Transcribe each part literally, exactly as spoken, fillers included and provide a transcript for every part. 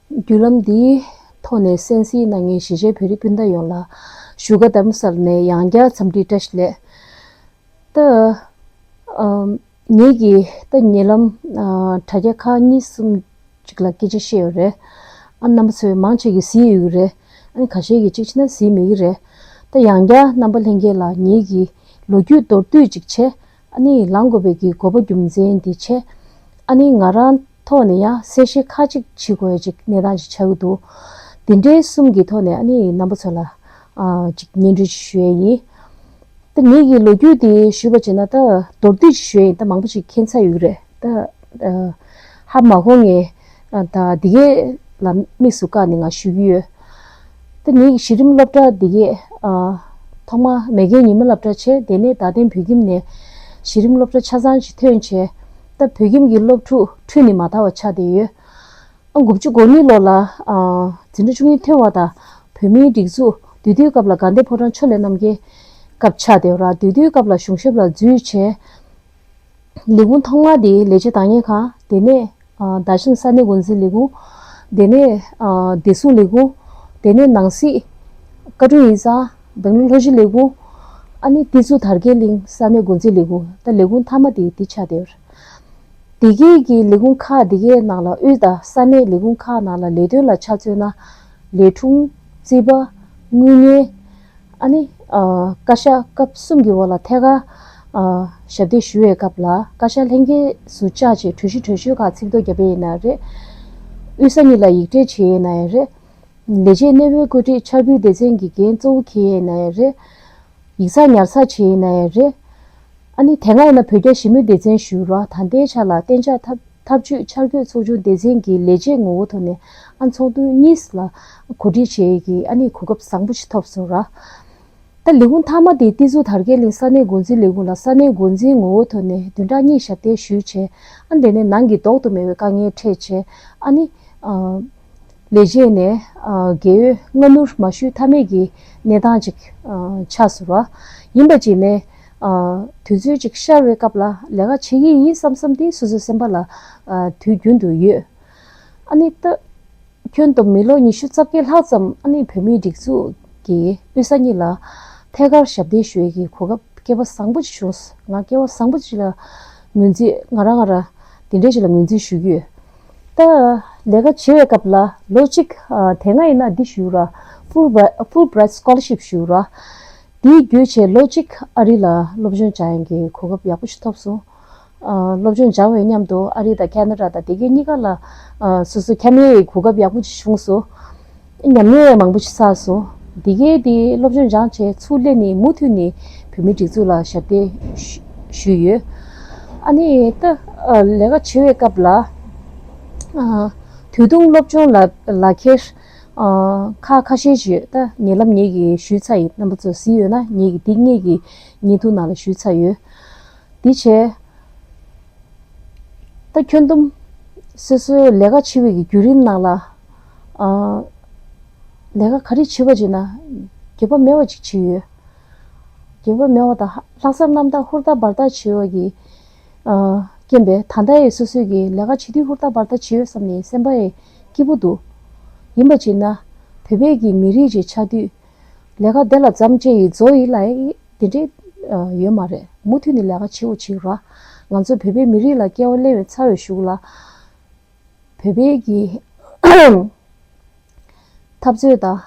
བརྒྱུད་ལམ་འདིའི་ཐོག་ནས་གསན་གཟིགས་གནང་མཁན་གཞིས་བྱེས་བོད་རིགས་སྤུན་ཟླ་ཡོངས་ལ་བཞུགས་སྒར་རྡ་རམ་ས་ལ་ནས་ཡང་བསྐྱར་འཚམས་འདྲི་བཀྲ་ཤིས་བདེ་ལེགས། ད་ཨམ། ངེད་ཀྱིས་ད་ཉེ་ལམ་ཨ། དྲ་རྒྱ་ཁག་གཉིས་གསུམ་ཅིག་ལ་སྐད་ཆ་བཤད་ཡོད་རེད། ཨ། རྣམ་པ་ཚོས་མང་ཆེ་གིས་གཟིགས་ཡོད་ཀྱི་རེད། ཨ་ནི་ཁ་ཤས་ཀྱིས་གཅིག་བྱས་ན་གཟིགས་མེད་ཀྱི་རེད། ད་ཡང་བསྐྱར་རྣམ་པ་ལྷན་རྒྱས་ལ་ངེད་ཀྱིས་ལོ་རྒྱུས་མདོར་བསྡུས་ཅིག་བྱས། ཨ་ནི་ལངས་དགོས་པའི་གི་དགོས་པ་རྒྱུ་མཚན་འདི་བྱས། ཨ་ནི་ང་རང་ཐོག་ནས་ཡང་གསལ་བཤད་ཁག་ཅིག་བྱེད་དགོས་ཡ་ཅིག་གནས་སྟངས་ཅིག་ཆགས་ཀྱི་འདུག་དེ་འདྲའི་གསུམ་གྱི་ཐོག་ནས་ཨ་ནི་རྣམ་པ་ཚོ་ལ་ཨ། ཅིག་སྙན་སྒྲོན་ཅིག་ཞུ་ཡས་ཡིན། ད་ངེད་ཀྱི་ལོ་རྒྱུས་དེ་ཞུས་པ་བྱས་ན་ད་མདོར་བསྡུས་ཅིག་ཞུ་ཡས་ཡིན། ད་མང་པོ་ཅིག་མཁྱེན་ཚར་ཡོད་ཀྱི་རེད། ད་ཨ། ཧ་མ་གོ་ངས་ཨ། ད་འདི་གས་ལ་དམིགས་སུ་བཀར་ནས་ང་ཞུ་གི་ཡོད། ད་ངེད་ཀྱི་གཞི་རིམ་སློབ་གྲྭ་འདི་གས་ཨ། ཐོག་མ་མེས་རྒྱལ་ཉི་མ་སློབ་གྲྭ་བྱས། དེ་ནས་རྡ་སྟེང་བོད་ཁྱིམ་ནས་གཞི་རིམ་སློབ་གྲྭ་ཆ་ཚང་ཅིག་ཐོན་བྱས། ད་བོད་ཁྱིམ་གྱི་སློབ་ཕྲུག་ཁྲོད་ནས་མ་དར་བ་ཆགས་བསྡད་ཡོད། ཨ། དགུ་བཅུ་གོ་གཉིས་ལོ་ལ་ཨ། འཛིན་གྲྭ་བཅུ་གཉིས་ཐོན་པ་དང་བོད་མིའི་སྒྲིག་འཛུགས་དེ་དུས་སྐབས་ལ་དགའ་ལྡན་ཕོ་བྲང་ཆོས་གླིང་རྣམ་རྒྱལ་སྐབས་ཆགས་བསྡད་ཡོད་ར། དེ་དུས་སྐབས་ལ་གཞུང་ཞབས་ལ་འཛུལ་བྱས། ལས་ཁུངས་ཐོག་མ་དེ་ལས་བྱེད་བདག་གཉེར་ཁང་། དེ་ནས་ཨ། མདའ་བཞོན་ས་གནས་འགོ་འཛིན་ལས་ཁུངས། དེ་ནས་ཨ། བདེ་སྲུང་ལས་ཁུངས། དེ་ནས་ནང་སྲིད། བཀའ་དྲུང་ཡིག་ཚང་། སྦེང་ལོར་ལྷོ་སྤྱི་ལས་ཁུངས། ཨ་ནི་དེ་ཚོ་དར་རྒྱས་གླིང་ས་གནས་འགོ་འཛིན་ལས་ཁུངས། ད་ལས་ཁུངས་མཐའ་མ་དེ་དེ་ཆགས་བསྡད་ཡོད་རེད། དེ་གའི་གི་ལས་ཁུངས་ཁག་དེ་གའི་ནང་ལ་དབུས་དང་ས་གནས་ལས་ཁུངས་ཁག་ནང་ལ་ལས་དོན་ལ་ཆ་མཚོན་ན། ལས་དྲུང་། རྩིས་པ། དངུལ་གཉེར། ཨ་ནི་ཨ། བཀའ་ཤག་སྐབས་གསུམ་གྱི་འོག་ལ་ཐད་ཀར་ཨ། ཞབས་འདེགས་ཞུ་བའི་སྐབས་ལ་བཀའ་ཤག་ལྷན་རྒྱས་སུ་བཅར་བྱས་གྲོས་གཞི་གྲོས་ཆོད་ཁག་ཚིག་ཐོ་བརྒྱབ་པ་ཡིན་ན་རེད། དབུས་ས་གཉིས་ལ་ཡིག་ཕྲད་བྱས་ཡིན་ན་ཡང་རེད། ལས་བྱེད་གནས་སྤོའི་བཀོད་སྒྲིག་འཆར་འབུལ་སྡེ་ཚན་གྱི་འགན་གཙོ་བོ་འཁྱེར་ཡས་ན་ཡང་རེད། ཡིག་ཚགས་ཉར་ཚགས་བྱེད་ཡས་ན་ཡང་རེད། ཨ་ནི་དེ་སྔ་ཡིན་ན་བོད་རྒྱ་ཞི་མོལ་སྡེ་ཚན་ཞུ་ར། ད་ལྟའི་ཆ་ལ་གཏན་འཇགས་ཐབས་ཐབས་ཇུས་འཆར་འགོད་ཚོགས་ཆུང་སྡེ་ཚན་གྱི་ལས་བྱེད་ངོ་བོ་ཐོག་ནས་ཨ་ཚོགས་འདུ་གཉིས་ལ་གོ་སྒྲིག་བྱེད་ཡས་ཀྱི་ཨ་ནི་གོ་སྐབས་བཟང་པོ་ཞིག་ཐོབ་སོང་ར། ད་ལས་ཁུངས་མཐའ་མ་དེ་ཏི་ཛུ་དར་རྒྱས་གླིང་ས་གནས་འགོ་འཛིན་ལས་ཁུངས་ལ་ས་གནས་འགོ་འཛིན་ངོ་བོ་ཐོག་ནས་བདུན་ཕྲག་གཉིས་ཞབས་བརྟན་ཞུས་བྱས། ཨ་དེ་ནས་ནང་གི་ལྡོག་ཏུ་མེད་པའི་དཀའ་ངལ་འཕྲད་བྱས། ཨ་ནི་ཨ། ལས་བྱེད་ནས་ཨ། རྒས་ཡོལ་སྔ་སྣུར་མ་ཞུས་ཐབས་མེད་ཀྱི་གནས་སྟངས་ཅིག་ཨ། ཆགས་སོང་ར། ཡིན་པ་ཅིག་ནས་ཨ། དུས་ཚོད་ཅིག་ཤར་བའི་སྐབས་ལ་ལས་ཀ་བྱེད་ཀྱི་ཡིན་བསམ་བསམ་དེ་སོ་སོའི་སེམས་པ་ལ་ཨ། དུས་རྒྱུན་དུ་ཡོད། ཨ་ནི་ད། ཁྱོན་བསྡོམས་མི་ལོ་ཉི་ཤུ་རྩ་བརྒྱད་ལྷག་ཙམ་ཨ་ནི་བོད་མིའི་སྒྲིག་འཛུགས་ཀྱི་དབུས་ས་གཉིས་ལ་ཐད་ཀར་ཞབས་འདེགས་ཞུ་ཡས་ཀྱི་གོ་སྐབས་སྐལ་བ་བཟང་པོ་ཅིག་བྱུང་སོང་། ང་སྐལ་བ་བཟང་པོ་ཅིག་ལ་ངོས་འཛིན། ང་རང་ང་རང་དེ་འདྲའི་ཅིག་ལ་ངོས་འཛིན་ཞུ་གི་ཡོད། ད་ལས་ཀ་བྱེད་པའི་སྐབས་ལ་ལོ་གཅིག་ཨ། དེ་སྔ་ཡིན་ན་འདི་ཞུ་ར། Fulbright Fulbright Scholarship ཞུ་ར། དེའི་བརྒྱུད་བྱས་ལོ་གཅིག་ཨ་རི་ལ་སློབ་སྦྱོང་སྦྱང་ཡས་ཀྱི་གོ་སྐབས་ཡག་པོ་ཞིག་ཐོབ་སོང་། ཨ། སློབ་སྦྱོང་སྦྱང་བའི་མཉམ་དུ་ཨ་རི་དང་ཁེ་ན་ཌ་དང་དེ་གའི་གཉིས་ཀ་ལ་ཨ། སོ་སོ་འཁྱམ་ཡས་ཀྱི་གོ་སྐབས་ཡག་པོ་ཞིག་བྱུང་སོང་། ཉམས་མྱོང་ཡང་མང་པོ་ཞིག་བསགས་སོང་། དེ་གའི་དེ་སློབ་སྦྱོང་སྦྱངས་བྱས་ཚུར་སླེབས་ནས་མུ་མཐུད་ནས་བོད་མིའི་སྒྲིག་འཛུགས་ལ་ཞབས་འདེགས་ཞུ་ཞུས་ཡོད། ཨ་ནི་ད་ཨ། ལས་ཀ་བྱེད་པའི་སྐབས་ལ་ཨ། དུས་ཐུང་སློབ་སྦྱོང་ལ་ལག་ཁྱེར་ཨ། ཁག་ཁ་ཤས་ཤིག་ད་ཉེ་ལམ་ངེད་ཀྱིས་ཞུས་ཚར་ཡིན། རྣམ་པ་ཚོ་གཟིགས་ཡོད་ན་ངེད་ཀྱི་འདི་ངེད་ཀྱི་བརྙན་ཐུང་ནང་ལ་ཞུས་ཚར་ཡོད། དེ་བྱས། ད་ཁྱོན་བསྡོམས་སོ་སོའི་ལས་ཀ་བྱེད་པའི་གི་བརྒྱུད་རིམ་ནང་ལ། ཨ། ལས་ཀ་ག་རེ་བྱེད་པ་བྱེད་ན་འགྱོད་པ་མེད་པ་ཅིག་བྱེད་ཡོད། འགྱོད་པ་མེད་པ་དང་ལྷག་བསམ་རྣམ་དག་ཧུར་ཐག་འབད་ཐག་བྱེད་པ་གི་ཨ། རྐྱེན་པས་ད་ལྟ་ཡི་སོ་སོའི་གི་ལས་ཀ་བྱེད་དུས་ཧུར་ཐག་འབད་ཐག་བྱེད་ཡོད་བསམ་ནས་སེམས་པ་ཡི་སྐྱིད་པོ་འདུག་ཡིན་པ་བྱེད་ན་བོད་པའི་གི་མི་རིགས་ཅིག་ཆགས་དུས། ལས་ཀ་དེ་ལ་མཚམས་བཅད་ཡི་རྫོགས་ཡི་ལབ་ཡི་དེ་འདྲའི་ཡོད་མ་རེད། མུ་མཐུད་ནས་ལས་ཀ་བྱེད་དགོས་བྱེད་ར། ང་ཚོ་བོད་པའི་མི་རིགས་ལ་སྐྱེ་བ་སླེབས་པའི་ཚར་བའི་གཞུག་ལ་བོད་པའི་གི་འཐབ་རྩོད་དང་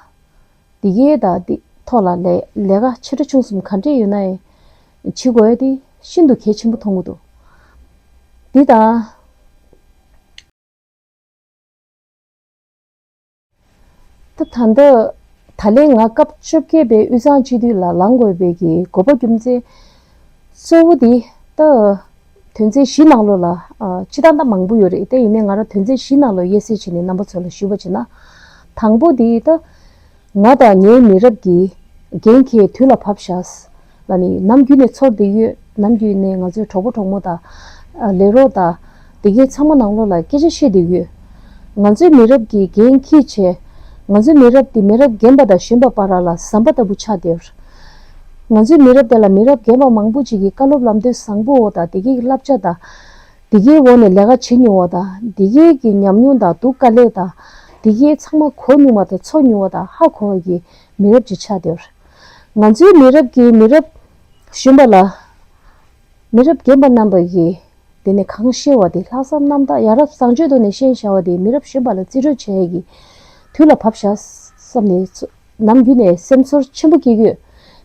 འདི་གའི་དང་འདི་ཐོག་ལ་ལས་ལས་ཀ་ཆེ་ཕྲ་ཆུང་གསུམ་ག་འདྲས་ཡོད་ན་ཡང་བྱེད་དགོས་ཡ་དེ་ཤིན་ཏུ་གལ་ཆེན་པོ་མཐོང་གི་འདུག་འདི་དང་། ད་ད་ལྟ་ད་ལན་ང་སྐབས་བཅོ་བརྒྱད་པའི་དབུས་གཙང་སྤྱི་འཐུས་ལ་ལངས་དགོས་པའི་གི་དགོས་པ་རྒྱུ་མཚན་གཙོ་བོ་དེ་ད་དོན་ཚན་བཞི་ནང་ལོགས་ལ་ཨ། སྤྱི་བཏང་ད་མང་པོ་ཡོད་རེད། དེ་ཡིན་ནའི་ང་རང་དོན་ཚན་བཞི་ནང་ལོགས་དབྱེ་གསེས་བྱས་ནས་རྣམ་པ་ཚོ་ལ་ཞུས་པ་བྱས་ན། དང་པོ་དེ་ད་ང་དང་ངའི་མི་རབས་ཀྱིས་འགན་འཁྱེར་དུས་ལ་བབས་ཤག་ལ་ནི་ནམ་རྒྱུན་ནས་ཚོར་བསྡད་ཡོད། ནམ་རྒྱུན་ནས་ང་ཚོའི་གྲོགས་པོ་གྲོགས་མོ་དང་ལས་རོགས་དང་དེ་གའི་ཚང་མ་ནང་ལོགས་ལ་སྐད་ཆ་བཤད་བསྡད་ཡོད། ང་ཚོའི་མི་རབས་ཀྱིས་འགན་འཁྱེར་བྱས། ང་ཚོའི་མི་རབས་དེ་མི་རབས་རྒན་པ་དང་གཞོན་པ་བར་ལ་ཟམ་པ་ལྟ་བུ་ཆགས་བསྡད་ཡོད། ང་ཚོའི་མི་རབས་དེ་ལ་མི་རབས་རྒན་པ་མང་པོ་ཅིག་གིས་བཀའ་སློབ་ལམ་སྟོན་བཟང་པོ་འོ་དང་དེ་གའི་བསླབ་བྱ་དང་། དེ་གའི་འོག་ནས་ལས་ཀ་བྱེད་མྱོང་བ་དང་དེ་གའི་གི་ཉམས་མྱོང་དང་སྡུག་དཀའ་ལས་དང་ འདི་གའི་ཚང་མ་གོ་མྱོང་བ་དང་ཚོར་མྱོང་བ་དང་ཧ་གོ་བ་གི་མི་རབས་ཅིག་ཆགས་བསྡད་ཡོད་རེད། ང་ཚོའི་མི་རབས་ཀྱི་མི་རབས་གཞོན་པ་ལ། མི་རབས་རྒན་པ་རྣམ་པ་ཡིས་དེ་ནས་གང་ཤེས་པ་དེ་ལྷག་བསམ་རྣམ་དག་ཡ་རབས་བཟང་སྤྱོད་ཐོག་ནས་ཤེས་བྱ་བ་དེ་མི་རབས་གཞོན་པ་ལ་རྩིས་སྤྲོད་བྱ་ཡས་ཀྱི་དུས་ལ་བབ་བཞག་བསམ་ནས་ཚོ་ནམ་རྒྱུན་ནས་སེམས་ཚོར་ཆེན་པོ་སྐྱེ་གི་ཡོད།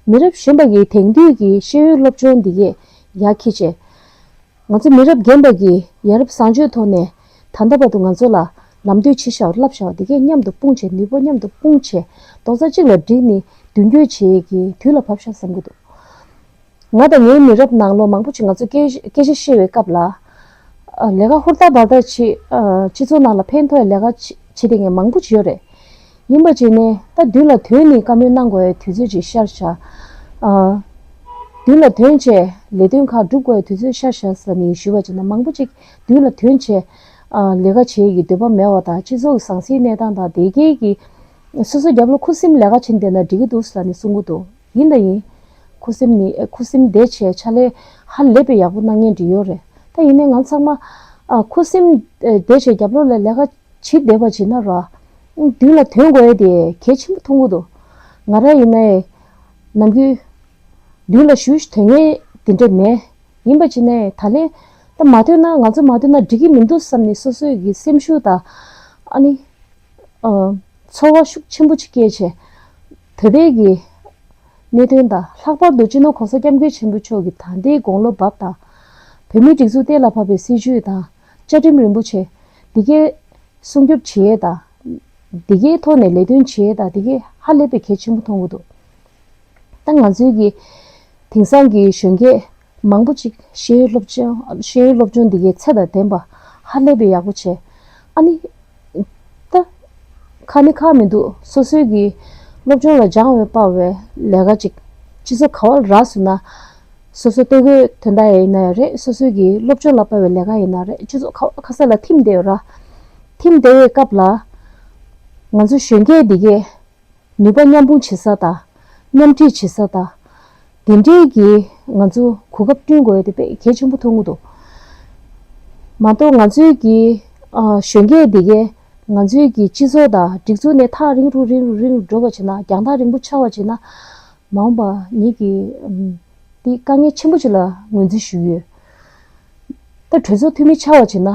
མི་རབས་གཞོན་པ་ཡིས་དེང་དུས་ཀྱི་ཤེས་ཡོན་སློབ་སྦྱོང་འདི་གས་ཡར་འཁྱེར་བྱས། ང་ཚོ་མི་རབས་རྒན་པ་གིས་ཡ་རབས་བཟང་སྤྱོད་ཐོག་ནས་ད་ལྟ་བར་དུ་ང་ཚོ་ལ་ལམ་སྟོན་བྱེད་བཞག་བསླབ་བཞག་འདི་གས་མཉམ་དུ་སྤུངས་བྱས་ནུས་པ་མཉམ་དུ་སྤུངས་བྱས་རྡོག་རྩ་གཅིག་ལ་བསྒྲིལ་ནས་མདུན་སྐྱོད་བྱེད་ཡས་ཀྱི་དུས་ལ་བབ་ཤག་བསམ་གྱི་འདུག་ང་དང་ངའི་མི་རབས་ནང་ལོ་མང་པོ་ཅིག་ང་ཚོ་སྐད་སྐད་ཆ་བཤད་པའི་སྐབས་ལ། ཨ། ལས་ཀ་ཧུར་ཐག་འབད་ཐག་བྱེད། ཨ། སྤྱི་ཚོགས་ནང་ལ་ཕན་ཐོགས་ཡ་ལས་ཀ་བྱེད་བྱེད་བསྡད་མཁན་མང་པོ་ཅིག་ཡོད་རེད། ཡིན་པ་བྱས་ནས་ད་མདུན་ལ་ཐོན་ནས་བཀའ་མོལ་གནང་དགོས་ཡའི་དུས་ཚོད་ཅིག་ཤར་བཞག་ཨ། མདུན་ལ་ཐོན་བྱས་ལས་དོན་ཁག་སྒྲུབ་དགོས་ཡའི་དུས་ཚོད་ཤར་བཞག་ཟེར་ནས་ཞུས་པ་བྱས་ན་མང་པོ་ཅིག་མདུན་ལ་ཐོན་བྱས། ཨ། ལས་ཀ་བྱེད་ཀྱི་འདོད་པ་མེད་པ་དང་སྤྱི་ཚོགས་ཀྱི་ཟང་ཟིང་གནས་སྟངས་དང་དེ་གའི་གི་སོ་སོ་རྒྱབ་ལོགས་ཁུ་སིམ་ལས་ཀ་བྱེད་བསྡད་ན་འགྲིག་གི་འདུག་ཟེར་ནས་གསུང་གི་འདུག་ཡིན་དང་ཡིན། ཁུ་སིམ་ནི་ཁུ་སིམ་བསྡད་བྱས་ཕྱག་ལས་ཧ་ལས་པའི་ཡག་པོ་གནང་མཁན་འདྲ་ཡོད་རེད། ད་ཡིན་ནའི་ང་ཚང་མ། ཨ། ཁུ་སིམ་བསྡད་བྱས་རྒྱབ་ལོགས་ལ་ལས་ཀ་བྱེད་བསྡད་པ་བྱེད་ན་ར། མདུན་ལ་ཐོན་དགོས་ཡ་དེ་གལ་ཆེན་པོ་མཐོང་གི་འདུག་ང་རང་ཡིན་ནའི་ནམ་རྒྱུན་མདུན་ལ་ཞུ་ཞུ་ཐོན་མཁན་དེ་འདྲ་མེད། ཡིན་པ་བྱས་ནའི་ད་ལན་ད་མ་ཐོན་ན་ང་ཚོ་མ་ཐོན་ན་འགྲིག་གི་མི་འདུག་བསམ་ནས་སོ་སོའི་གི་སེམས་ཤུགས་དང་། ཨ་ནི། ཨ། ཚོར་བ་ཤུགས་ཆེན་པོ་ཅིག་སྐྱེས་བྱས། བོད་པའི་གི་གནད་དོན་དང་ལྷག་པར་དུ་སྤྱི་ནོར་༸གོང་ས་༸སྐྱབས་མགོན་ཆེན་པོ་མཆོག་གི་ད་ལྟའི་དགུང་ལོ་བབས་དང་། བོད་མིའི་སྒྲིག་འཛུགས་གཏན་ལ་ཕབ་པའི་སྲིད་བྱུས་དང་བཅའ་ཁྲིམས་རིན་པོ་ཆེ་འདི་གའི་སྲུང་སྐྱོབ་བྱེད་ཡས་དང་། འདི་གའི་ཐོག་ནས་ལས་དོན་བྱེད་ཡས་དང་འདི་གའི་ཧ་ལས་པའི་གལ་ཆེན་པོ་མཐོང་གི་འདུག་ད་ང་ཚོའི་གི་དེང་སང་གི་གཞོན་སྐྱེས་མང་པོ་ཅིག་ཤེས་ཡོན་སློབ་སྦྱོང་ཤེས་ཡོན་སློབ་སྦྱོང་འདི་གའི་ཚད་དང་ལྡན་པ་ཧ་ལས་པའི་ཡག་པོ་བྱས། ཨ་ནི། ད། ཁ་ནི་ཁག་མི་འདུག་སོ་སོའི་གི་སློབ་སྦྱོང་ལ་སྦྱང་བའི་དཔའ་བའི་ལས་ཀ་ཅིག་སྤྱི་ཚོགས་ག་བ་ལ་རག་སོང་ན། སོ་སོ་ལྟོ་གོས་དོན་དག་ཡིན་ན་ཡང་རེད། སོ་སོའི་གི་སློབ་སྦྱོང་ལ་དཔའ་བའི་ལས་ཀ་ཡིན་ན་རེད། སྤྱི་ཚོགས་ག་བ་ག་ས་ལ་ཐིམ་བསྡད་ཡོད་ར། ཐིམ་བསྡད་པའི་སྐབས་ལ། ང་ཚོ་གཞོན་སྐྱེས་འདི་གས་ནུས་པ་མཉམ་སྤུངས་བྱེད་ས་དང་། མཉམ་འཁྲིད་བྱེད་ས་དང་། དེ་འདྲའི་གི་ང་ཚོ་གོ་སྐབས་བསྐྲུན་དགོས་ཡ་དེ་དཔེ་གལ་ཆེན་པོ་མཐོང་གི་འདུག་མ་གཏོགས་ང་ཚོའི་གི་ཨ། གཞོན་སྐྱེས་འདི་གས་ང་ཚོའི་གི་སྤྱི་ཚོགས་དང་སྒྲིག་འཛུགས་ནས་ཐག་རིང་རུ་རིང་རུ་རིང་རུ་འགྲོ་བ་བྱས་ན། རྒྱང་ཐག་རིང་པོ་ཆགས་པ་བྱས་ན། མ་འོངས་པ་ངེད་ཀྱི་ཨམ། འདི་དཀའ་ངལ་ཆེན་པོ་ཅིག་ལ་ངོས་འཛིན་ཞུ་གི་ཡོད། ད་གྲོས་ཚོགས་འཐུས་མི་ཆགས་པ་བྱས་ན།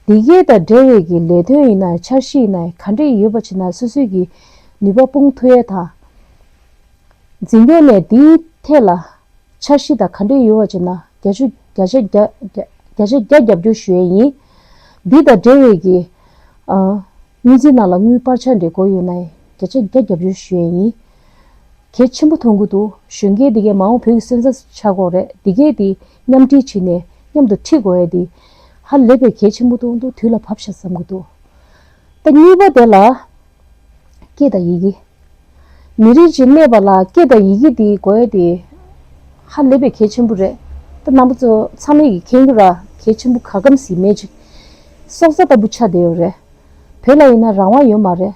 འདི་གའི་དང་འབྲེལ་བའི་གི་ལས་དོན་ཡིན་ན་འཆར་གཞི་ཡིན་ན་ག་འདྲས་ཡོད་པ་བྱས་ན་སོ་སོའི་གི་ནུས་པ་སྤུངས་ཐུབ་ཡས་དང་། འཛིན་སྐྱོང་ནས་འདིའི་ཐད་ལ་འཆར་གཞི་དང་ག་འདྲས་ཡོད་པ་བྱས་ན་བརྒྱ་ཆ་བརྒྱ་ཆ་བརྒྱ་བརྒྱ་བརྒྱ་ཆ་བརྒྱ་རྒྱབ་སྐྱོར་ཞུ་ཡས་ཡིན། འདི་དང་འབྲེལ་བའི་གི་ཨ། དངུལ་རྩིས་ནང་ལ་དངུལ་སྤར་ཆ་འདྲ་དགོས་ཡོད་ན་ཡང་བརྒྱ་ཆ་བརྒྱ་རྒྱབ་སྐྱོར་ཞུ་ཡས་ཡིན། གལ་ཆེན་པོ་མཐོང་གི་འདུག་གཞོན་སྐྱེས་འདི་གས་མ་འོངས་བོད་ཀྱི་སོན་རྩ་ཆགས་ཀྱི་ཡོད་རེད། འདི་གས་དེ་མཉམ་འབྲེལ་བྱས་ནས་མཉམ་དུ་ཁྲིད་དགོས་ཡས་དེ་ཧ་ལས་པའི་གལ་ཆེན་པོ་མཐོང་འདུག་དུས་ལ་བབ་ཤག་བསམ་གྱི་འདུག་ད་གཉིས་པ་དེ་ལ་སྐད་དང་ཡི་གེ། མི་རིགས་ཅིག་གནས་པ་ལ་སྐད་དང་ཡི་གེ་དེ་དགོས་ཡས་དེ་ཧ་ལས་པའི་གལ་ཆེན་པོ་རེད། ད་རྣམ་པ་ཚོ་ཚང་མས་ཀྱིས་མཁྱེན་གྱི་རེད། གལ་ཆེན་པོ་ག་གམ་ཟིག་མེད་ཅིག་སྲོག་རྩ་ལྟ་བུ་ཆགས་བསྡད་ཡོད་རེད། བོད་ལ་ཡིན་ན་རང་དབང་ཡོད་མ་རེད།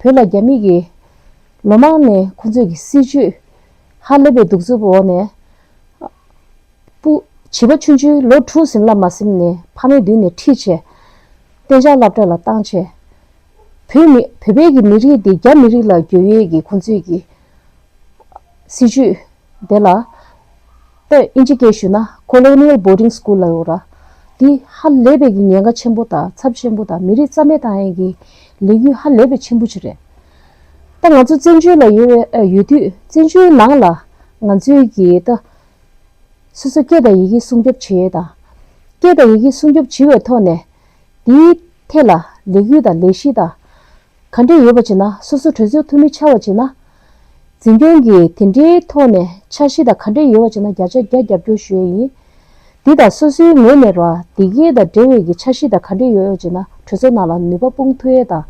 བོད་ལ་རྒྱ་མི་གིས་ལོ་མང་ནས་ཁོང་ཚོས་ཀྱི་སྲིད་བྱུས་ཧ་ལས་པའི་གདུག་རྩུབ་འོག་ནས། སྤུ། བྱིས་པ་ཆུང་ཆུང་ལོ་དྲུག་ཟིན་ལ་མ་ཟིན་ནས་ཕ་མའི་མདུན་ནས་ཁྲིད་བྱས། གཏན་འཇགས་སློབ་གྲྭ་ལ་བཏང་བྱས། བོད་མི་བོད་པའི་གི་མི་རིགས་འདི་རྒྱ་མི་རིགས་ལ་བསྒྱུར་ཡས་ཀྱི་ཁོང་ཚོས་ཀྱི་སྲིད་བྱུས་དེ་ལ། ད་ཨིན་ཇི་སྐད་ཞུས་ན་Colonial Boarding School ལབ་ཡོད་ར། འདི་ཧ་ལས་པའི་གི་ཉེན་ཁ་ཆེན་པོ་དང་ཚབས་ཆེན་པོ་དང་མི་རིགས་རྩ་མེད་བཏང་ཡས་ཀྱི་ལས་འགུལ་ཧ་ལས་པའི་ཆེན་པོ་ཅིག་རེད། ད་ང་ཚོ་བཙན་བྱོལ་ལ་ཡོད་པའི་ཡོད་དུས་བཙན་བྱོལ་ནང་ལ་ང་ཚོའི་གི་ད་སོ་སོ་སྐད་དང་ཡི་གེ་སྲུང་སྐྱོབ་བྱེད་ཡས་དང་། སྐད་དང་ཡི་གེ་སྲུང་སྐྱོབ་བྱེད་པའི་ཐོག་ནས་འདིའི་ཐད་ལ་ལས་འགུལ་དང་ལས་གཞི་དང་། ག་འདྲས་ཡོད་པ་བྱས་ན་སོ་སོ་གྲོས་ཚོགས་འཐུས་མི་ཆགས་པ་བྱས་ན། འཛིན་སྐྱོང་གིས་དེ་འདྲའི་ཐོག་ནས་འཆར་གཞི་དང་ག་འདྲས་ཡོད་པ་བྱས་ན་བརྒྱ་ཆ་བརྒྱ་རྒྱབ་སྐྱོར་ཞུ་ཡས་ཡིན། འདི་དང་སོ་སོའི་ངོས་ནས་ར་འདི་གའི་དང་འབྲེལ་བའི་གི་འཆར་གཞི་དང་ག་འདྲས་ཡོད་པ་བྱས་ན་གྲོས་ཚོགས་ནང་ལ་ནུས་པ་སྤུངས་ཐུབ་ཡས་དང་།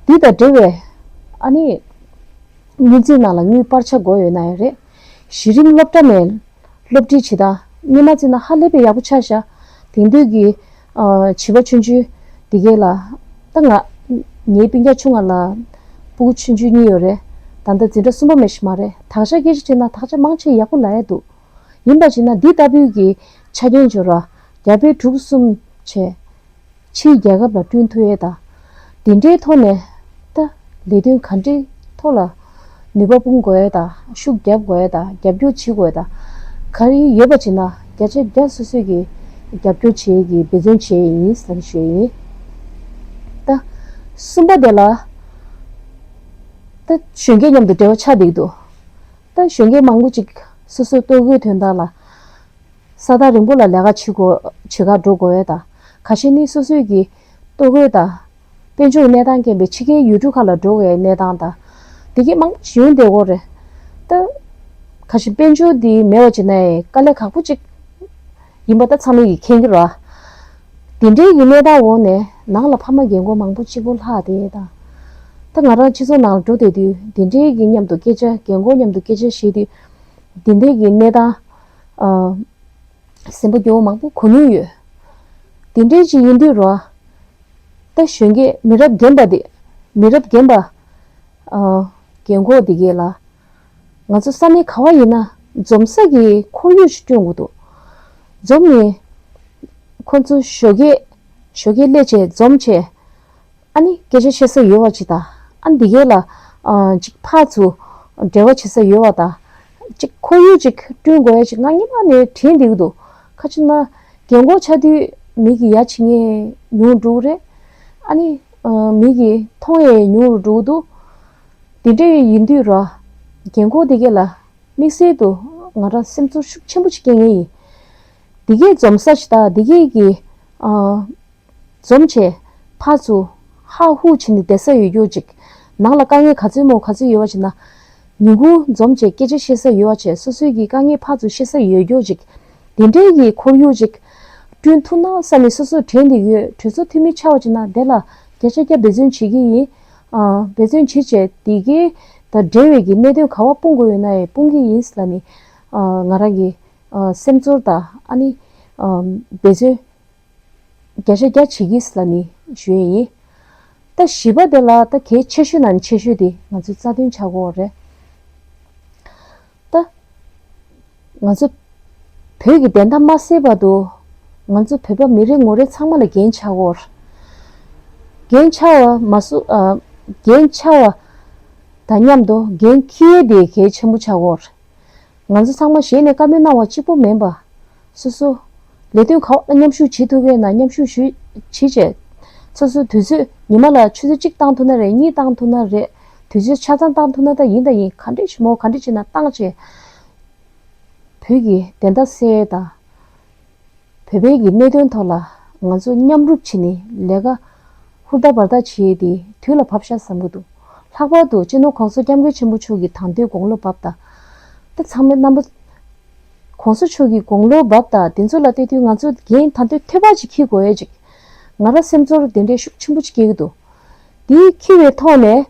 འདི་དང་འབྲེལ་བའི་ཨ་ནི་དངུལ་རྩིས་ནང་ལ་དངུལ་སྤར་ཆ་དགོས་ཡོད་ན་ཡང་རེད། གཞི་རིམ་སློབ་གྲྭ་ནས་སློབ་ཁྲིད་བྱེད་སྟངས་སྔོན་མ་བརྩིས་ན་ཧ་ལས་པའི་ཡག་པོ་ཆགས་ཤག་དེང་དུས་ཀྱི་ཨ། བྱིས་པ་ཆུང་ཆུང་འདི་གས་ལ། ད་ང་ངའི་སྤུན་ཀྱག་ཆུང་ང་ལ་སྤུ་གུ་ཆུང་ཆུང་གཉིས་ཡོད་རེད། ད་ལྟ་འཛིན་གྲྭ་གསུམ་པ་མ་གཏོགས་མ་རེད། དག་ཆ་སྐད་ཆ་དྲིས་ན་དག་ཆ་མང་ཆེ་ཡག་པོ་ལབ་ཡས་འདུག་ཡིན་པ་བྱས་ན་འདི་ལྟ་བུའི་གི་ཆ་རྐྱེན་འབྱོར་བ་རྒྱ་བལ་འབྲུག་གསུམ་བྱས། ཕྱིའི་རྒྱལ་ཁབ་ལ་བསྐྲུན་ཐུབ་ཡས་དང་། དེ་འདྲའི་ཐོག་ནས་ད་ལས་དོན་ག་འདྲའི་ཐོག་ལ་ནུས་པ་སྤུངས་དགོས་ཡ་དང་ཤུགས་རྒྱབ་དགོས་ཡ་དང་རྒྱབ་སྐྱོར་བྱེད་དགོས་ཡ་དང་ག་རེ་ཡོད་པ་བྱས་ན་བརྒྱ་ཆ་བརྒྱ་སོ་སོས་ཀྱི་རྒྱབ་སྐྱོར་བྱེད་ཀྱི་འབད་བརྩོན་བྱེད་ཡིན་ཟེར་ཞུ་ཡིན། ད་གསུམ་པ་དེ་ལ་ད་གཞོན་སྐྱེས་མཉམ་དུ་འབྲེལ་བ་ཆགས་བསྡད་ཀྱི་འདུག་ད་གཞོན་སྐྱེས་མང་པོ་ཅིག་སོ་སོའི་ལྟོ་གོས་དོན་དག་ལ་ས་ཐག་རིང་པོ་ལ་ལས་ཀ་བྱེད་དགོས་བྱེད་གར་འགྲོ་དགོས་ཡོད་ད། ཁ་ཤས་ནི་སོ་སོའི་གི་ལྟོ་གོས་དང་དཔལ་འབྱོར་གནས་སྟངས་རྐྱེན་པས་ཕྱི་རྒྱལ་ཡུལ་གྲུ་ཁག་ལ་འགྲོ་བའི་གནས་སྟངས་དང་། དེ་གས་མང་པོ་ཞིག་ཡོང་བསྡད་ཡོད་རེད། ད་ཁ་ཤས་དཔལ་འབྱོར་འདི་མེད་པ་བྱས་ན་ཡང་དཀའ་ལས་ཁག་པོ་ཅིག་ཡིན་པ་ད་ཚང་མས་ཀྱིས་མཁྱེན་གྱི་རེད། དེ་འདྲའི་གི་གནས་སྟངས་འོག་ནས་ནང་ལ་ཕ་མ་རྒན་གོག་མང་པོ་གཅིག་པོ་ལྷག་བསྡད་ཡོད་ད། ད་ང་རང་སྤྱི་ཚོགས་ནང་ལ་འགྲོ་བསྡད་དུས་དེ་འདྲའི་གི་མཉམ་དུ་སྐད་ཆ་རྒན་གོག་མཉམ་དུ་སྐད་ཆ་བཤད་དུས་དེ་འདྲའི་གི་གནས་སྟངས་ཨ། སེམས་པ་སྐྱོ་བོ་མང་པོ་གོ་མྱོང་ཡོད། དེ་འདྲའི་ཅིག་ཡིན་དུས་རོ། ད་གཞོན་སྐྱེས་མི་རབས་རྒན་པ་དེ། མི་རབས་རྒན་པ། ཨ། རྒན་གོག་དེ་གས་ལ། ང་ཚོ་ས་གནས་ག་བ་ཡིན་ན་འཛོམས་ས་གི་ཁོར་ཡུག་ཅིག་བསྐྲུན་དགོས་འདུག་འཛོམས་ནས། ཁོ་ཚོ་ཞོགས་ཀས། ཞོགས་ཀས་སླེབས་བྱས་འཛོམས་བྱས། ཨ་ནི་སྐད་ཆ་བཤད་ས་ཡོད་པ་ཅིག་དང་། ཨ་ནི་འདི་གས་ལ་ཨ་ཅིག་ཕར་ཚུར་འབྲེལ་བ་བྱེད་ས་ཡོད་པ་དང་། ཅིག་ཁོར་ཡུག་ཅིག་བསྐྲུན་དགོས་ཡ་ཅིག་ང་སྔོན་མ་ནས་དྲན་བསྡད་ཀྱི་འདུག་ཁ་ཅིག་ན་རྒན་གོག་ཆགས་དུས་མི་གི་ཡ་བྱེད་མཁན་ཉུང་འགྲོ་གི་རེད། ཨ་ནི་ཨ་མི་གི་མཐོང་ཡ་ཉུང་རུ་འགྲོ་གི་འདུག་དེ་འདྲ་ཡིན་དུས་ར་རྒན་གོག་དེ་གས་ལ་དམིགས་བསལ་དུ་ང་རང་སེམས་ཚོར་ཤུགས་ཆེན་པོ་ཅིག་སྐྱེ་མཁན་ཡིན། དེ་གས་འཛོམས་ས་ཅིག་དང་དེ་གས་ཀྱི་ཨ། འཛོམས་བྱས་ཕར་ཚུར་ཧ་ཧུ་བྱས་ནས་བསྡད་ས་ཡོད་རྒྱུ་ཅིག་ནང་ལ་དཀའ་ངལ་ག་ཚོད་མོ་ག་ཚོད་ཡོད་པ་ཅིག་ན། ཉིན་གུང་འཛོམས་བྱས་སྐད་ཆ་བཤད་ས་ཡོད་པ་བྱས་སོ་སོའི་གི་དཀའ་ངལ་ཕར་ཚུར་བཤད་ས་ཡོད་རྒྱུ་ཅིག་དེ་འདྲའི་གི་ཁོར་ཡུག་ཅིག་བསྐྲུན་ཐུབ་ན་བསམ་ནས་སོ་སོ་དྲན་བསྡད་ཡོད། གྲོས་ཚོགས་འཐུས་མི་ཆགས་པ་ཅིག་ན་དེ་ལ་བརྒྱ་ཆ་བརྒྱ་འབད་བརྩོན་བྱེད་ཀྱི་ཡིན། ཨ། འབད་བརྩོན་བྱེད་བྱས་དེ་གའི་དང་འབྲེལ་བའི་གི་གནད་དོན་ག་བ་སྤུངས་དགོས་ཡོད་ན་ཡང་སྤུངས་ཀྱི་ཡིན་ལབ་ནས། ཨ། ང་རང་གི་ཨ། སེམས་ཚོར་དང་ཨ་ནི་ཨ། འབད་བརྩོན་བརྒྱ་ཆ་བརྒྱ་བྱེད་ཀྱི་ལབ་ནས་ཞུ་ཡས་ཡིན། ད་བཞི་པ་དེ་ལ་ད་གལ་ཆེ་ཤོས་ནང་ནས་ཆེ་ཤོས་དེ་ང་ཚོའི་རྩ་དོན་ཆགས་ཀྱི་ཡོད་རེད། ད་ང་ཚོ་བོད་ཀྱི་བདེན་མཐའ་མ་གསལ་བར་དུ་ང་ཚོ་བོད་པ་མི་རེ་ངོ་རེ་ཚང་མ་ལ་འགན་ཆགས་ཀྱི་ཡོད་རེད། འགན་ཆགས་པ་མ་སུ་ཨ། འགན་ཆགས་པ་དང་མཉམ་དུ་འགན་འཁྱེར་ཡས་དེ་གལ་ཆེན་པོ་ཆགས་ཀྱི་ཡོད་རེད། ང་ཚོ་ཚང་མ་ཞལ་ནས་བཀའ་མོལ་གནང་བ་གཅིག་པོ་མིན་པ། སོ་སོ་ལས་དོན་ག་བ་ལ་མཉམ་ཞུགས་བྱེད་ཐུབ་པས་ན་མཉམ་ཞུགས་ཞུ་བྱེད་བྱས། སོ་སོ་དུས་ཚོད་ཉི་མ་ལ་ཆུ་ཚོད་གཅིག་བཏང་ཐུབ་ན་རེད། གཉིས་བཏང་ཐུབ་ན་རེད། དུས་ཚོད་ཆ་ཚང་བཏང་ཐུབ་ན་ད་ཡིན་ད་ཡིན། ག་འདྲས་བྱེད་མོ་ག་འདྲས་བྱེད་ན་བཏང་བྱས། བོད་ཀྱི་བདེན་མཐའ་གསལ་དང་། བོད་པའི་གི་གནད་དོན་ཐོག་ལ་ང་ཚོ་མཉམ་རུབ་བྱས་ནས་ལས་ཀ་ཧུར་ཐག་འབད་ཐག་བྱས་ཏེ་དུས་ལ་བབ་ཤག་བསམ་གྱི་འདུག་ལྷག་པར་དུ་སྤྱི་ནོར་༸གོང་ས་༸སྐྱབས་མགོན་ཆེན་པོ་མཆོག་གི་དང་འདོད་དགུང་ལོ་བབས་དང་། ད་ཚང་མས་རྣམ་པ་༸གོང་ས་མཆོག་གི་དགུང་ལོ་བབས་དང་དེ་ཚོ་ལ་བལྟས་དུས་ང་ཚོ་འགན་ད་འདོད་ཐོལ་པ་ཅིག་འཁྱེར་དགོས་ཡས་ཅིག་ང་རང་སེམས་ཚོར་དེ་འདྲའི་ཤུགས་ཆེན་པོ་ཅིག་སྐྱེ་གི་འདུག་དེ་འཁྱེར་བའི་ཐོག་ནས།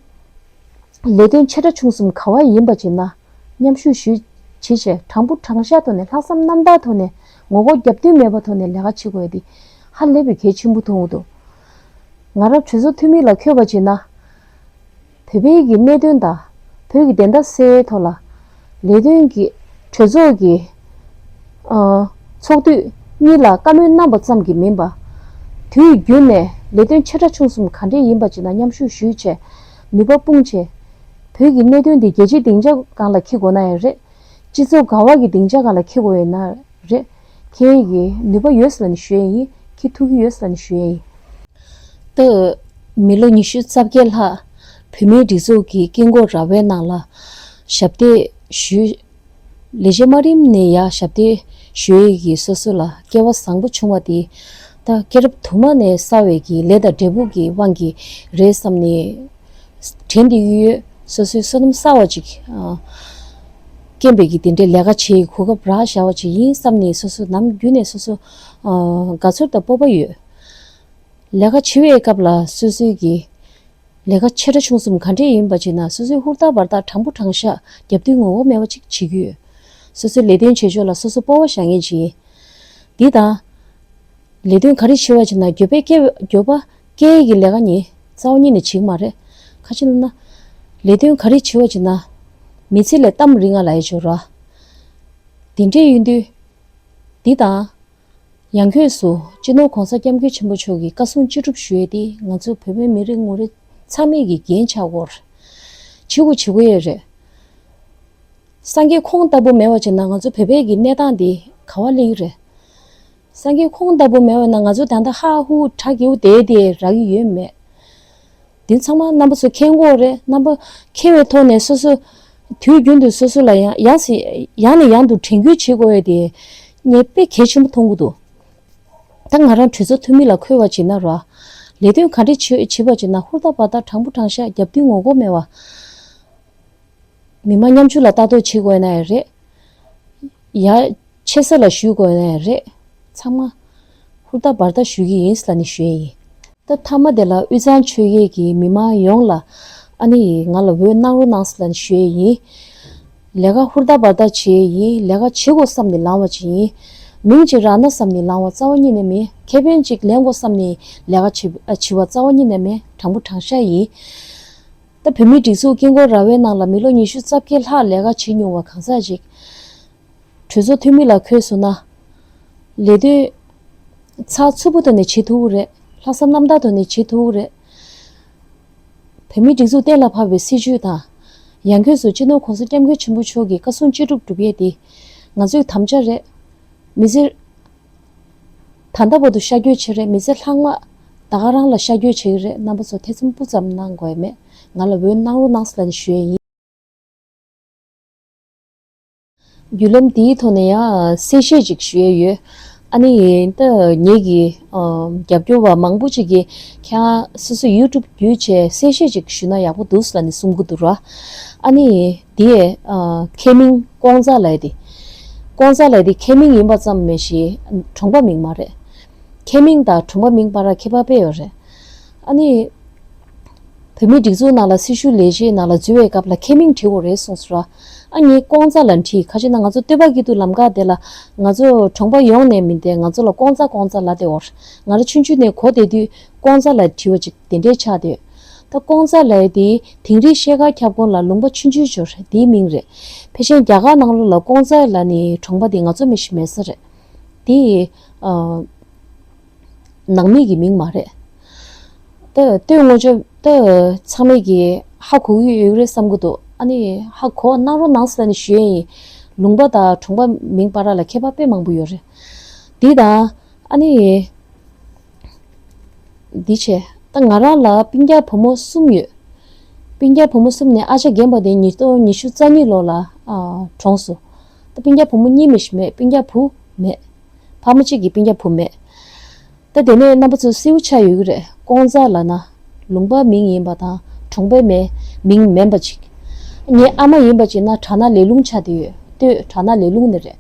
ལས་དོན་ཆེ་ཕྲ་ཆུང་གསུམ་ག་བ་ཡིན་པ་ཅིག་ན་མཉམ་ཞུགས་ཞུས་བྱས་བྱས་དྲང་པོ་དྲང་བཞག་ཐོག་ནས་ལྷག་བསམ་རྣམ་དག་ཐོག་ནས་ངོ་རྒོལ་རྒྱབ་མདུན་མེད་པ་ཐོག་ནས་ལས་ཀ་བྱེད་དགོས་ཡ་དེ་ཧ་ལས་པའི་གལ་ཆེན་པོ་མཐོང་གི་འདུག་ང་རང་གྲོས་ཚོགས་འཐུས་མི་ལ་འཁོད་པ་ཅིག་ན། བོད་པའི་གི་གནད་དོན་དང་བོད་ཀྱི་བདེན་མཐའ་གསལ་ཐོག་ལ་ལས་དོན་གྱི་གྲོས་ཚོགས་ཀྱི་ཨ། ཚོགས་དུས་གཉིས་ལ་བཀའ་མོལ་གནང་བ་ཙམ་གྱིས་མིན་པ། དུས་རྒྱུན་ནས་ལས་དོན་ཆེ་ཕྲ་ཆུང་གསུམ་ག་འདྲས་ཡིན་པ་ཅིག་ན་མཉམ་ཞུགས་ཞུས་བྱས་ནུས་པ་སྤུངས་བྱས། བོད་ཀྱི་གནད་དོན་འདི་རྒྱལ་སྤྱིའི་སྡིངས་ཆ་སྒང་ལ་འཁྱེར་དགོས་ན་ཡང་རེད། སྤྱི་ཚོགས་ག་བ་གི་སྡིངས་ཆ་སྒང་ལ་འཁྱེར་དགོས་ཡོད་ན་རེད། འཁྱེར་ཡས་ཀྱི་ནུས་པ་ཡོད་ཟེར་ལབ་ནས་ཞུ་ཡས་ཡིན། འཁྱེར་ཐུབ་ཀྱི་ཡོད་ཟེར་ལབ་ནས་ཞུ་ཡས་ཡིན། ད་མི་ལོ་ཉི་ཤུ་རྩ་བརྒྱད་ལྷག་བོད་མིའི་སྒྲིག་འཛུགས་ཀྱི་སྐད་འགོག་ར་བའི་ནང་ལ་ཞབས་འདེགས་ཞུས། ལས་བྱེད་དམའ་རིམ་ནས་ཡར་ཞབས་འདེགས་ཞུ་ཡས་ཀྱི་སོ་སོ་ལ་སྐལ་བ་བཟང་པོ་བྱུང་བ་དེ་ད་སྐྱེས་རབས་དུ་མ་ནས་བསགས་པའི་གི་ལས་དང་འབྲས་བུ་གི་དབང་གིས་རེད་བསམ་ནས་དྲན་བསྡད་ཀྱི་ཡོད། སོ་སོའི་བསོད་ནམས་བསགས་པ་ཅིག་ཨ། རྐྱེན་པས་ཀྱི་དེ་འདྲའི་ལས་ཀ་བྱེད་ཡའི་གོ་སྐབས་རག་བཞག་པ་ཅིག་ཡིན་བསམ་ནས་སོ་སོ་ནམ་རྒྱུན་ནས་སོ་སོ་ཨ། དགའ་ཚོར་དང་སྤོབས་པ་ཡོད། ལས་ཀ་བྱེད་པའི་སྐབས་ལ་སོ་སོའི་གི་ལས་ཀ་ཆེ་ཕྲ་ཆུང་གསུམ་ག་འདྲས་ཡིན་པ་བྱས་ན་སོ་སོའི་ཧུར་ཐག་འབར་ཐག་དྲང་པོ་དྲང་བཞག་རྒྱབ་མདུན་ངོ་བོ་མེད་པ་ཅིག་བྱེད་ཀྱི་ཡོད། སོ་སོའི་ལས་དོན་བྱེད་ཕྱོགས་ལ་སོ་སོ་སྤོབས་པ་བཞག་མཁན་ཅིག་ཡིན། འདི་དང་། ལས་དོན་ག་རེ་བྱེད་པ་བྱེད་ན་འགྱོད་པས་སྐྱེ་འགྱོད་པ་སྐྱེ་ཡས་ཀྱི་ལས་ཀ་ནི་རྩ་བ་ཉིད་ནས་བྱེད་ཀྱི་མ་རེད། ཁ་ཅིག་ལབ་ན། ལས་དོན་ག་རེ་བྱེད་པ་བྱེད་ན། མི་ཚེ་ལས་གཏམ་རིང་ང་ལ་ཡ་འབྱོར་ར། དེ་འདྲས་ཡིན་དུས། འདི་དང་། ཡང་སྒོས་སུ་སྤྱི་ནོར་༸གོང་ས་༸སྐྱབས་མགོན་ཆེན་པོ་མཆོག་གི་བཀའ་གསུང་ཅི་སྒྲུབ་ཞུ་ཡས་དེ་ང་ཚོ་བོད་པའི་མི་རེ་ངོ་རེ་ཚང་མས་ཀྱི་འགན་ཆགས་ཡོད་རེད། བྱེད་དགོས་བྱེད་དགོས་ཡས་རེད། སངས་རྒྱས་ཁོང་ལྟ་བུ་མེད་པ་བྱས་ན་ང་ཚོ་བོད་པའི་གི་གནས་སྟངས་དེ་ག་བ་སླེབས་ཀྱི་རེད། སངས་རྒྱས་ཁོང་ལྟ་བུ་མེད་པ་ན་ང་ཚོ་ད་ལྟ་ཧ་ཧུ་གྲ་གིའུ་དེ་དེ་རག་གི་ཡོད་མེད། དེ་ཚང་མ་རྣམ་པ་ཚོ་མཁྱེན་གྱི་ཡོད་རེད། རྣམ་པ་མཁྱེན་པའི་ཐོག་ནས་སོ་སོ་དུས་རྒྱུན་དུ་སོ་སོ་ལ་ཡང་ཡང་སེ་ཡང་ནས་ཡང་དུ་དྲན་སྐུལ་བྱེད་དགོས་ཡས་དེ་ངས་དཔེ་གལ་ཆེན་པོ་མཐོང་གི་འདུག་ད་ང་རང་གྲོས་ཚོགས་འཐུས་མི་ལ་འཁོད་པ་བྱས་ན་ར། ལས་དོན་ག་འདྲ་བྱེད་བྱེད་པ་བྱས་ན་ཧུར་ཐག་འབད་ཐག་དྲང་པོ་དྲང་བཞག་རྒྱབ་མདུན་ངོ་ལྐོག་མེད་པ། མི་མང་མཉམ་ཞུགས་ལ་ལྟ་རྟོག་བྱེད་དགོས་ན་ཡང་རེད། ཡ། ཆེ་ས་ལ་ཞུ་དགོས་ན་ཡང་རེད། ཚང་མ་ཧུར་ཐག་འབད་ཐག་ཞུ་གི་ཡིན་ལབ་ནས་ཞུ་ཡས་ཡིན། ད་མཐའ་མ་དེ་ལ་དབུས་གཙང་ཆོལ་ཁའི་གི་མི་མང་ཡོངས་ལ་ཨ་ནི་ང་ལ་འོས་གནང་རོགས་གནང་ལབ་ནས་ཞུ་ཡས་ཡིན། ལས་ཀ་ཧུར་ཐག་འབད་ཐག་བྱེད་ཡས་ཡིན། ལས་ཀ་བྱེད་དགོས་བསམ་ནས་ལངས་པ་ཅིག་ཡིན། མིང་ཅིག་རག་ན་བསམ་ནས་ལངས་པ་རྩ་བ་ཉིད་ནས་མིན། ཁེ་ཕན་ཅིག་ལེན་དགོས་བསམ་ནས་ལས་ཀ་བྱེད་ཨ་བྱེད་པ་རྩ་བ་ཉིད་ནས་མིན། དྲང་པོ་དྲང་བཞག་ཡིན། ད་བོད་མིའི་སྒྲིག་འཛུགས་དཀྱིལ་འཁོར་ར་བའི་ནང་ལ་མི་ལོ་ཉི་ཤུ་རྩ་བརྒྱད་ལྷག་ལས་ཀ་བྱེད་མྱོང་བ་གང་ཟག་ཅིག་གྲོས་ཚོགས་འཐུས་མི་ལ་འཁོད་སོང་ན། ལས་དོན་ཚགས་ཚུད་པོ་ཐོག་ནས་བྱེད་ཐུབ་ཀྱི་རེད། ལྷག་བསམ་རྣམ་དག་ཐོག་ནས་བྱེད་ཐུབ་ཀྱི་རེད། བོད་མིའི་སྒྲིག་འཛུགས་གཏན་ལ་ཕབ་པའི་སྲིད་བྱུས་དང་། ཡང་སྒོས་སུ་སྤྱི་ནོར་༸གོང་ས་༸སྐྱབས་མགོན་ཆེན་པོ་མཆོག་གི་བཀའ་གསུང་ཅི་སྒྲུབ་སྒྲུབ་ཡས་དེ་ང་ཚོའི་དམ་བཅའ་རེད། མི་ཚེ། ད་ལྟ་བར་དུ་ཤར་བསྐྱོད་བྱེད་རེད། མི་ཚེ་ལྷག་མ་ད་ག་རང་ལ་ཤར་བསྐྱོད་བྱེད་ཀྱི་རེད། རྣམ་པ་ཚོ་ཐེ་ཚོམ་སྤུ་ཙམ་གནང་དགོས་ཡས་མེད། ང་ལ་འོས་གནང་རོགས་གནང་ཟེར་ལབ་ནས་ཞུ་ཡས་ཡིན། བརྒྱུད་ལམ་འདིའི་ཐོག་ནས་ཡང་གསལ་བཤད་ཅིག་ཞུ་ཡས་ཡོད། ཨ་ནི་ད་ངེད་ཀྱི་ཨ་རྒྱབ་སྐྱོར་བ་མང་པོ་ཅིག་གིས་ཁྱེད་རང་སོ་སོ་ཡུ་ཊུབ་བརྒྱུད་བྱས་གསལ་བཤད་ཅིག་ཞུས་ན་ཡག་པོ་འདུག་ཟེར་ལབ་ནས་གསུང་གི་འདུག་ར། ཨ་ནི་དེ་ཨ་ཁེ་མིང་ཀོང་ཙ་ལབ་ཡས་དེ། ཀོང་ཙ་ལབ་ཡས་དེ་ཁེ་མིང་ཡིན་པ་ཙམ་མ་ཟད་གྲོང་པ་མིང་མ་རེད། ཁེ་མིང་དང་གྲོང་པ་མིང་བར་ཁྱད་པར་དཔེ་ཡོད་རེད། ཨ་ནི། བོད་མིའི་སྒྲིག་འཛུགས་ནང་ལ་སྲི་ཞུ་ལས་བྱེད་ནང་ལ་འཛུལ་བའི་སྐབས་ལ་ཁེ་མིང་བྲིས་དགོས་རེད་གསུངས་སོང་ར། ཨ་ངས་ཀོང་ཙ་ལབ་བྲིས། ག་ཅི་ན་ང་ཚོ་སྟོད་པ་སྐྱིད་སྡུག་ལམ་ཁ་དེ་ལ་ང་ཚོ་གྲོང་པ་ཡོངས་ནས་མིན་ཏེ་ང་ཚོ་ལ་ཀོང་ཙ་ཀོང་ཙ་ལབ་བསྡད་ཡོད་རེད། ང་རང་ཆུང་ཆུང་ནས་གོ་བསྡད་དུས་ཀོང་ཙ་ལབ་བྲིས་པ་ཅིག་དེ་འདྲའི་ཆགས་བསྡད་ཡོད། ད་ཀོང་ཙ་ལབ་ཡས་དེ་དིང་རི་ཤེལ་དཀར་ཁྱབ་ཁོངས་ལ་ལུང་པ་ཆུང་ཆུང་ཅིག་ཡོད་རེད། དེའི་མིང་རེད། ཕལ་ཆེར་རྒྱ་གར་ནང་ལོགས་ལ་ཀོང་ཙ་ལབ་ནས་གྲོང་པ་དེ་ང་ཚོ་མི་ཤེས་མེད་ས་རེད། དེ་ཨ། ནང་མི་གི་མིང་མ་རེད། ད་ལྟོས་ངོ་ཅོ་ད་ཚང་མས་ཀྱི་ཧ་གོ་གི་ཡོད་རེད་བསམ་གི་འདུག་ཨ་ནི་ཧ་གོ་གནང་རོགས་གནང་ཟེར་ནས་ཞུ་ཡས་ཡིན། ལུང་པ་དང་གྲོང་པ་མིང་བར་ལ་ཁྱད་པར་དཔེ་མང་པོ་ཡོད་རེད། འདི་དང་ཨ་ནི་འདི་བྱས། ད་ང་རང་ལ་སྤུན་ཀྱག་བུ་མོ་གསུམ་ཡོད། སྤུན་ཀྱག་བུ་མོ་གསུམ་ནས་ཨ་ཅག་རྒན་པ་དེ་ཉིས་སྟོང་ཉི་ཤུ་རྩ་གཉིས་ལོ་ལ་ཨ་གྲོངས་སོང་། ད་སྤུན་ཀྱག་བུ་མོ་གཉིས་མི་ཞིག་མེད། སྤུན་ཀྱག་བུ་མེད། ཕ་མ་གཅིག་གི་སྤུན་ཀྱག་བུ་མེད། ད་དེ་ནས་རྣམ་པ་ཚོ་སེའུ་ཆགས་ཡོད་ཀྱི་རེད། ཀོང་ཙ་ལབ་ན་ལུང་པ་མིང་ཡིན་པ་དང་གྲོང་པའི་མི་མིང་མིན་པ་ཅིག་ངའི་ཨ་མ་ཡིན་པ་ཅིག་ན་གྲ་ན་ལེ་ལུང་ཆགས་བསྡད་ཡོད། ལྟོས་གྲ་ན་ལེ་ལུང་ནི་རེད།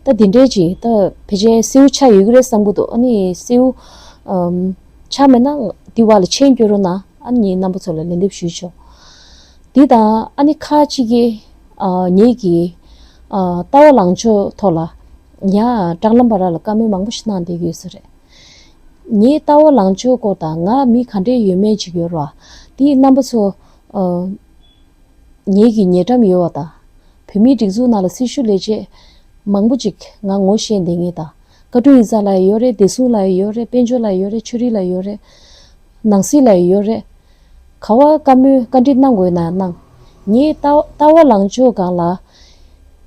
ད་དེ་འདྲའི་ཅིག་ད་ཕལ་ཆེར་སེའུ་ཆགས་ཡོད་ཀྱི་རེད་བསམ་གི་འདུག་ཨ་ནི་སེའུ་ཨམ་ཆགས་མེད་ན་འདི་བར་ལ་མཆན་སྐྱོན་རོགས་གནང་། ཨ་ནི་རྣམ་པ་ཚོ་ལ་ལན་འདེབས་ཞུས་ཆོག་འདི་དང་ཨ་ནི་ཁ་ཅིག་གིས་ཨ་ངེད་ཀྱི་ཨ་ལྟ་བ་ལངས་ཕྱོགས་ཐོག་ལ་ཡང་སྲང་ལམ་བར་ལ་བཀའ་མོལ་མང་པོ་ཞིག་གནང་བསྡད་ཡོད་ས་རེད། ངའི་ལྟ་བ་ལངས་ཕྱོགས་སྐོར་དང་ང་མི་ག་འདྲའི་ཡོད་མེད་ཅིག་ཡོད་རེད་བ། དེ་རྣམ་པ་ཚོ་ཨ་ངེད་ཀྱི་ཉེ་འགྲམ་ཡོད་པ་དང་། བོད་མིའི་སྒྲིག་འཛུགས་ནང་ལ་སྲི་ཞུ་ལས་བྱེད་མང་པོ་ཅིག་ང་ངོ་ཤེས་བསྡད་མཁན་དང་། བཀའ་དྲུང་ཡིག་ཚང་ལ་ཡོད་རེད། བདེ་སྲུང་ལ་ཡོད་རེད། དཔལ་འབྱོར་ལ་ཡོད་རེད། ཆོས་རིག་ལ་ཡོད་རེད། ནང་སྲིད་ལ་ཡོད་རེད། ག་བ་བཀའ་མོལ་བཀའ་འདྲི་གནང་དགོས་ན་གནང་། ངའི་ལྟ་ལྟ་བ་ལངས་ཕྱོགས་སྒང་ལ་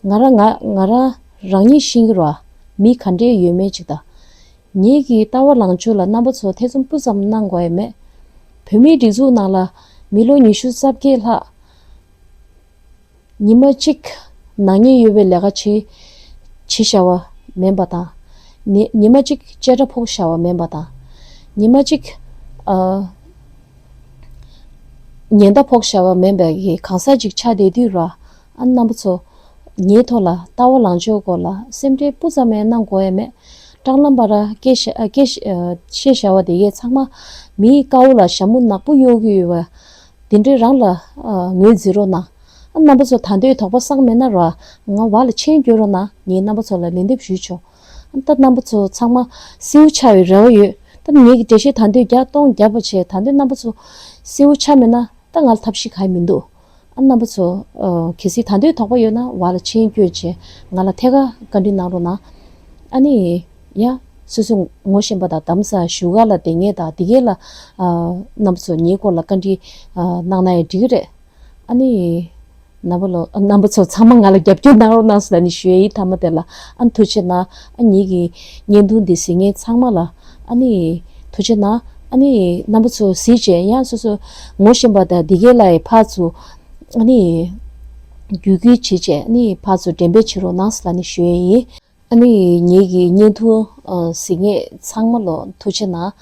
ང་རང་ང་ང་རང་རང་ཉིད་ཤེས་ཀྱི་རེད་བ། མི་ག་འདྲའི་ཡོད་མེད་ཅིག་དང་། ངེད་ཀྱི་ལྟ་བ་ལངས་ཕྱོགས་ལ་རྣམ་པ་ཚོ་ཐེ་ཚོམ་སྤུ་ཙམ་གནང་དགོས་ཡ་མེད། བོད་མིའི་སྒྲིག་འཛུགས་ནང་ལ་མི་ལོ་ཉི་ཤུ་རྩ་བརྒྱད་ལྷག་ཉི་མ་གཅིག་ནག་ཉེས་ཡོད་པའི་ལས་ཀ་བྱེད་བྱེད་བཞག་པ་མིན་པ་དང་། ཉི་ཉི་མ་གཅིག་བཅད་ཁྲ་ཕོག་བཞག་པ་མིན་པ་དང་། ཉི་མ་གཅིག་ཨ་ཉེན་བརྡ་ཕོག་བཞག་པ་མིན་པའི་གི་གང་ཟག་ཅིག་ཆགས་བསྡད་དུས་ར། ཨ་རྣམ་པ་ཚོ་ངའི་ཐོག་ལ་ལྟ་བ་ལངས་ཕྱོགས་སྐོར་ལ་སེམས་ཁྲལ་སྤུ་ཙམ་ཡང་གནང་དགོས་ཡ་མེད། སྲང་ལམ་བར་སྐད་ཤ་ཨ་སྐད་ཤ་ཨ་བཤད་བཞག་པ་དེ་གས་ཚང་མ་མིའི་དཀའ་བོ་ལ་ཞྭ་མོ་ནག་པོ་གཡོག་གི་ཡོད་པ། དེ་འདྲའི་རང་ལ་ཨ་ངོས་འཛིན་རོགས་གནང་། ཨ་རྣམ་པ་ཚོ་ད་འདོད་དོགས་པ་སངས་མེད་ན་ར། ང་བར་ལ་མཆན་སྐྱོན་རོགས་གནང་། ངས་རྣམ་པ་ཚོ་ལ་ལན་འདེབས་ཞུས་ཆོག་ཨ་ད་རྣམ་པ་ཚོ་ཚང་མ་སེའུ་ཆགས་པའི་རེ་བ་ཡོད། ད་ངེད་ཀྱི་འགྲེལ་བཤད་ད་འདོད་རྒྱག་སྟོང་རྒྱག་པ་བྱས། ད་འདོད་རྣམ་པ་ཚོ་སེའུ་ཆགས་མེད་ན་ད་ང་ལ་ཐབས་ཤེས་གང་ཡང་མི་འདུག་ཨ་རྣམ་པ་ཚོ་ཨ་གལ་སྲིད་ད་འདོད་དོགས་པ་ཡོད་ན་བར་ལ་མཆན་སྐྱོན་བྱས་ང་ལ་ཐད་ཀར་བཀའ་འདྲི་གནང་རོགས་གནང་། ཨ་ནི་ཡ་ སོ་སོ་ངོ་ཤེས་པ་དང་དམ་ས་བཞུགས་སྒར་ལ་བསྡད་མཁན་དང་དེ་གས་ལ་ཨ་རྣམ་པ་ཚོ་ངའི་སྐོར་ལ་བཀའ་འདྲི་ཨ་གནང་ན་ཡང་འགྲིག་གི་རེད། ཨ་ནི་རྣམ་པ་ལོ་རྣམ་པ་ཚོ་ཚང་མ་ང་ལ་རྒྱབ་སྐྱོར་གནང་རོགས་གནང་ཟེར་ལབ་ནས་ཞུ་ཡ་ཡིན། མཐའ་མ་དེ་ལ་ཨ་ནི་ཐུགས་རྗེ་གནང་། ཨ་ངེད་ཀྱི་བརྙན་ཐུང་འདི་གཟིགས་མཁན་ཚང་མ་ལ་ཨ་ནི་ཐུགས་རྗེ་གནང་། ཨ་ནི་རྣམ་པ་ཚོ་གཟིགས་བྱས་ཡང་སོ་སོ་ངོ་ཤེས་པ་དང་དེ་གས་ལ་ཡི་ཕར་ཚུར་ཨ་ནི་བརྒྱུད་སྐུལ་བྱེད་བྱས་ཨ་ནི་ཕར་ཚུར་འགྲེམས་སྤེལ་བྱེད་རོགས་གནང་ཟེར་ལབ་ནས་ཞུ་ཡ་ཡིན། ཨ་ནི་ངེད་ཀྱི་བརྙན་ཐུང་ཨ་གཟིགས་མཁན་ཚང་མ་ལོ་ཐུགས་རྗེ་གནང་